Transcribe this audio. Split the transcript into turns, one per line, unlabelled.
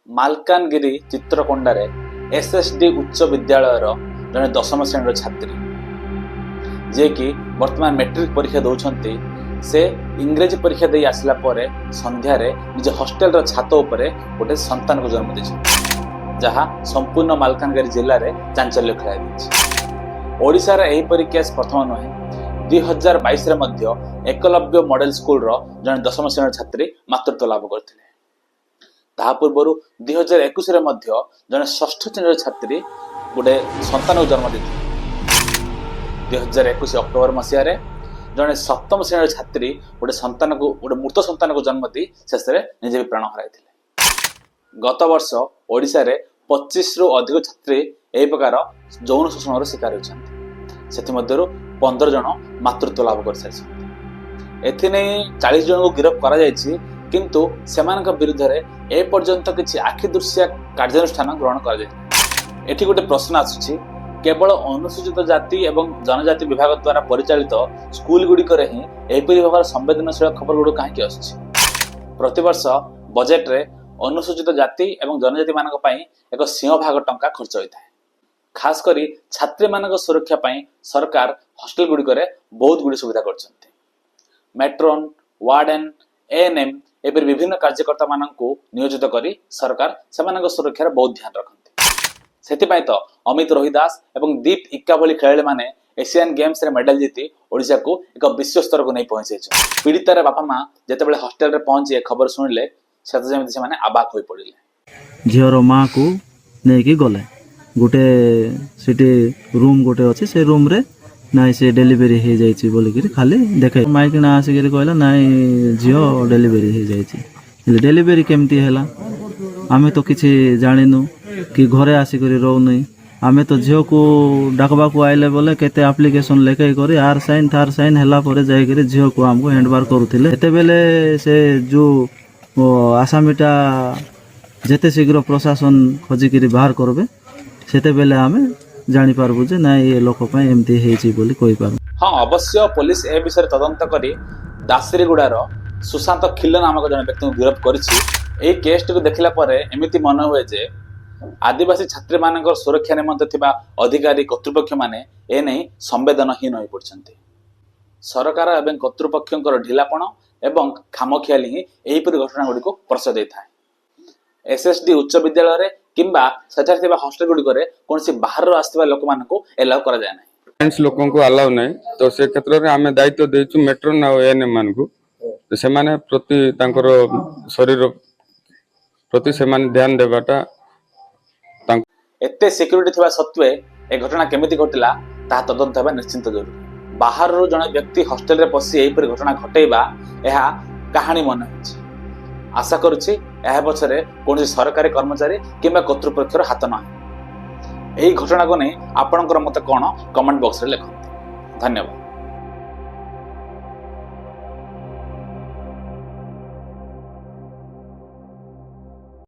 Malkangiri ଚିତ୍ରକୋଣ୍ଡାରେ SSD ଉଚ୍ଚ ବିଦ୍ୟାଳୟର ଜଣେ ଦଶମ ଶ୍ରେଣୀର ଛାତ୍ରୀ, ଯିଏକି ବର୍ତ୍ତମାନ ମେଟ୍ରିକ ପରୀକ୍ଷା ଦେଉଛନ୍ତି, ସେ ଇଂରାଜୀ ପରୀକ୍ଷା ଦେଇ ଆସିଲା ପରେ ସନ୍ଧ୍ୟାରେ ନିଜ ହଷ୍ଟେଲର ଛାତ ଉପରେ ଗୋଟେ ସନ୍ତାନକୁ ଜନ୍ମ ଦେଇଛନ୍ତି, ଯାହା ସମ୍ପୂର୍ଣ୍ଣ ମାଲକାନଗିରି ଜିଲ୍ଲାରେ ଚାଞ୍ଚଲ୍ୟ ଖେଳାଇ ଦେଇଛି। ଓଡ଼ିଶାର ଏହିପରି କେସ୍ ପ୍ରଥମ ନୁହେଁ। 2022ରେ ମଧ୍ୟ ଏକଲବ୍ୟ ମଡେଲ ସ୍କୁଲର ଜଣେ ଦଶମ ଶ୍ରେଣୀର ଛାତ୍ରୀ ମାତୃତ୍ୱ ଲାଭ କରିଥିଲେ। ତାହା ପୂର୍ବରୁ 2021ରେ ମଧ୍ୟ ଜଣେ ଷଷ୍ଠ ଶ୍ରେଣୀର ଛାତ୍ରୀ ଗୋଟେ ସନ୍ତାନକୁ ଜନ୍ମ ଦେଇଥିଲେ। 2021 ଅକ୍ଟୋବର ମସିହାରେ ଜଣେ ସପ୍ତମ ଶ୍ରେଣୀର ଛାତ୍ରୀ ଗୋଟେ ମୃତ ସନ୍ତାନକୁ ଜନ୍ମ ଦେଇ ଶେଷରେ ନିଜେ ବି ପ୍ରାଣ ହରାଇଥିଲେ। ଗତ ବର୍ଷ ଓଡ଼ିଶାରେ 25ରୁ ଅଧିକ ଛାତ୍ରୀ ଏହି ପ୍ରକାର ଯୌନ ଶୋଷଣର ଶିକାର ହୋଇଛନ୍ତି। ସେଥିମଧ୍ୟରୁ 15 ଜଣ ମାତୃତ୍ୱ ଲାଭ କରିସାରିଛନ୍ତି। ଏଥିନେଇ 40 ଜଣଙ୍କୁ ଗିରଫ କରାଯାଇଛି, କିନ୍ତୁ ସେମାନଙ୍କ ବିରୁଦ୍ଧରେ ଏପର୍ଯ୍ୟନ୍ତ କିଛି ଆଖିଦୃଶିଆ କାର୍ଯ୍ୟାନୁଷ୍ଠାନ ଗ୍ରହଣ କରାଯାଇ। ଏଠି ଗୋଟେ ପ୍ରଶ୍ନ ଆସୁଛି, କେବଳ ଅନୁସୂଚିତ ଜାତି ଏବଂ ଜନଜାତି ବିଭାଗ ଦ୍ୱାରା ପରିଚାଳିତ ସ୍କୁଲ ଗୁଡ଼ିକରେ ହିଁ ଏହିପରି ଭାବରେ ସମ୍ବେଦନଶୀଳ ଖବର ଗୁଡ଼ିକ କାହିଁକି ଆସୁଛି? ପ୍ରତିବର୍ଷ ବଜେଟରେ ଅନୁସୂଚିତ ଜାତି ଏବଂ ଜନଜାତିମାନଙ୍କ ପାଇଁ ଏକ ସିଂହଭାଗ ଟଙ୍କା ଖର୍ଚ୍ଚ ହୋଇଥାଏ। ଖାସ କରି ଛାତ୍ରୀମାନଙ୍କ ସୁରକ୍ଷା ପାଇଁ ସରକାର ହଷ୍ଟେଲ ଗୁଡ଼ିକରେ ବହୁତ ଗୁଡ଼ିଏ ସୁବିଧା କରିଛନ୍ତି। ମେଟ୍ରୋନ୍, ୱାର୍ଡେନ୍, ଏଏନ୍ଏମ୍ ଏପରି ବିଭିନ୍ନ କାର୍ଯ୍ୟକର୍ତ୍ତାମାନଙ୍କୁ ନିୟୋଜିତ କରି ସରକାର ସେମାନଙ୍କ ସୁରକ୍ଷାର ବହୁତ ଧ୍ୟାନ ରଖନ୍ତି। ସେଥିପାଇଁ ତ ଅମିତ ରୋହିଦାସ ଏବଂ ଦୀପ ଇକ୍କା ଭଳି ଖେଳାଳିମାନେ ଏସିଆନ୍ ଗେମ୍ସରେ ମେଡାଲ ଜିତି ଓଡ଼ିଶାକୁ ଏକ ବିଶ୍ୱ ସ୍ତରକୁ ନେଇ ପହଞ୍ଚାଇଛନ୍ତି। ପୀଡ଼ିତାର ବାପା ମା ଯେତେବେଳେ ହଷ୍ଟେଲରେ ପହଞ୍ଚି ଏ ଖବର ଶୁଣିଲେ, ସେତେ ଯେମିତି ସେମାନେ ଆବାକ ହୋଇ ପଡ଼ିଲେ।
ଝିଅର ମାଆକୁ ନେଇକି ଗଲେ। ଗୋଟେ ସେଠି ରୁମ୍ ଗୋଟେ ଅଛି, ସେ ରୁମ୍ରେ ନାଇଁ ସେ ଡେଲିଭରି ହେଇଯାଇଛି ବୋଲିକିରି ଖାଲି ଦେଖାଇ ମାଇକିନା ଆସିକିରି କହିଲା, ନାଇଁ ଝିଅ ଡେଲିଭରି ହେଇଯାଇଛି। ହେଲେ ଡେଲିଭରି କେମିତି ହେଲା? ଆମେ ତ କିଛି ଜାଣିନୁ କି ଘରେ ଆସିକରି ରହୁନି। ଆମେ ତ ଝିଅକୁ ଡାକବାକୁ ଆଇଲେ ବୋଲେ କେତେ ଆପ୍ଲିକେସନ୍ ଲେଖେଇ କରି ଆର ସାଇନ୍ ତାର ସାଇନ୍ ହେଲା ପରେ ଯାଇକରି ଝିଅକୁ ଆମକୁ ହ୍ୟାଣ୍ଡଓଭର କରୁଥିଲେ। ସେତେବେଳେ ସେ ଯେଉଁ ଆସାମୀଟା ଯେତେ ଶୀଘ୍ର ପ୍ରଶାସନ ଖୋଜିକିରି ବାହାର କରିବେ, ସେତେବେଳେ ଆମେ ଜାଣିପାରିବୁ ଯେ ନାଇଁ ଏ ଲୋକ ପାଇଁ ଏମିତି ହେଇଛି ବୋଲି କହିପାରୁ।
ହଁ, ଅବଶ୍ୟ ପୋଲିସ ଏ ବିଷୟରେ ତଦନ୍ତ କରି ଦାସରୀଗୁଡ଼ାର ସୁଶାନ୍ତ ଖିଲ ନାମକ ଜଣେ ବ୍ୟକ୍ତିଙ୍କୁ ଗିରଫ କରିଛି। ଏହି କେସ୍ଟିକୁ ଦେଖିଲା ପରେ ଏମିତି ମନେ ହୁଏ ଯେ ଆଦିବାସୀ ଛାତ୍ରୀମାନଙ୍କର ସୁରକ୍ଷା ନିମନ୍ତେ ଥିବା ଅଧିକାରୀ କର୍ତ୍ତୃପକ୍ଷମାନେ ଏନେଇ ସମ୍ବେଦନହୀନ ହୋଇପଡ଼ିଛନ୍ତି। ସରକାର ଏବଂ କର୍ତ୍ତୃପକ୍ଷଙ୍କର ଢିଲାପଣ ଏବଂ ଖାମଖିଆଲି ହିଁ ଏହିପରି ଘଟଣାଗୁଡ଼ିକୁ ପ୍ରଶ୍ରୟ ଦେଇଥାଏ। ଏସ୍ଏସ୍ଡି ଉଚ୍ଚ ବିଦ୍ୟାଳୟରେ କିମ୍ବା ସେଠାରେ ଥିବା ହଷ୍ଟେଲ ଗୁଡ଼ିକରେ କୌଣସି ବାହାରରୁ ଆସିଥିବା ଲୋକମାନଙ୍କୁ ଏଲାଉ କରାଯାଏ ନାହିଁ।
ସାଇନ୍ସ ଲୋକଙ୍କୁ ଆଲାଉ ନାହିଁ। ତ ସେ କ୍ଷେତ୍ରରେ ଆମେ ଦାୟିତ୍ୱ ଦେଇଛୁ ମେଟ୍ରୋନ୍ ଆଉ ଏଏନ୍ଏମ୍ ମାନଙ୍କୁ। ତ ସେମାନେ ପ୍ରତି ତାଙ୍କର ଶରୀର ପ୍ରତି ସେମାନେ ଧ୍ୟାନ ଦେବାଟା ତାଙ୍କ
ଏତେ ସିକ୍ୟୁରିଟି ଥିବା ସତ୍ତ୍ୱେ ଏ ଘଟଣା କେମିତି ଘଟିଲା, ତାହା ତଦନ୍ତ ହେବା ନିଶ୍ଚିନ୍ତ ଜରୁରୀ। ବାହାରରୁ ଜଣେ ବ୍ୟକ୍ତି ହଷ୍ଟେଲରେ ପଶି ଏହିପରି ଘଟଣା ଘଟେଇବା, ଏହା କାହାଣୀ ମନେ ହେଉଛି। ଆଶା କରୁଛି ଏହା ପଛରେ କୌଣସି ସରକାରୀ କର୍ମଚାରୀ କିମ୍ବା କର୍ତ୍ତୃପକ୍ଷର ହାତ ନାହିଁ। ଏହି ଘଟଣାକୁ ନେଇ ଆପଣଙ୍କର ମତ କ'ଣ, କମେଣ୍ଟ ବକ୍ସରେ ଲେଖନ୍ତୁ। ଧନ୍ୟବାଦ।